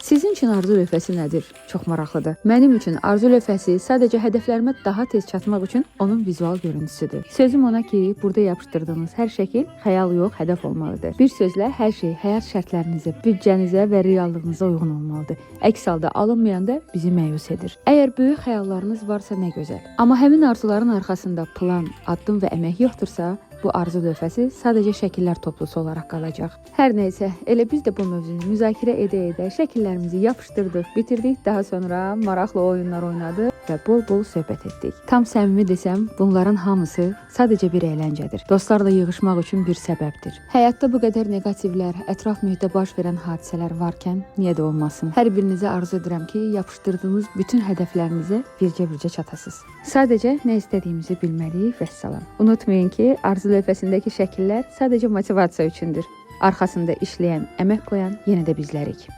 Sizin üçün arzu lövhəsi nədir? Çox maraqlıdır. Mənim üçün arzu lövhəsi sadəcə hədəflərimə daha tez çatmaq üçün onun vizual görüntüsüdür. Sözüm ona ki, burada yapışdırdığınız hər şəkil xəyal yox, hədəf olmalıdır. Bir sözlə hər şey həyat şərtlərinizə, büdcənizə və reallığınıza uyğun olmalıdır. Əks halda alınmayanda bizi məyus edir. Əgər böyük xəyallarınız varsa nə gözəl. Amma həmin arzuların arxasında plan, addım və əmək yoxdursa, bu arzu lövhəsi sadəcə şəkillər toplusu olaraq qalacaq. Hər nəysə, elə biz də bu mövzunu müzakirə edə-edə şəkillərimizi yapışdırdıq, bitirdik. Daha sonra maraqlı oyunlar oynadıq və bol-bol söhbət etdik. Tam səmimi desəm, bunların hamısı sadəcə bir əyləncədir. Dostlarla yığışmaq üçün bir səbəbdir. Həyatda bu qədər neqativlər, ətraf mühitdə baş verən hadisələr varkən niyə də olmasın? Hər birinizə arzu edirəm ki, yapışdırdığınız bütün hədəflərinizə bircə-bircə çatasınız. Sadəcə nə istədiyimizi bilməliyik vəssalam. Unutmayın ki, arzu lövhəsindəki şəkillər sadəcə motivasiya üçündür. Arxasında işləyən, əmək qoyan yenə də bizlərik.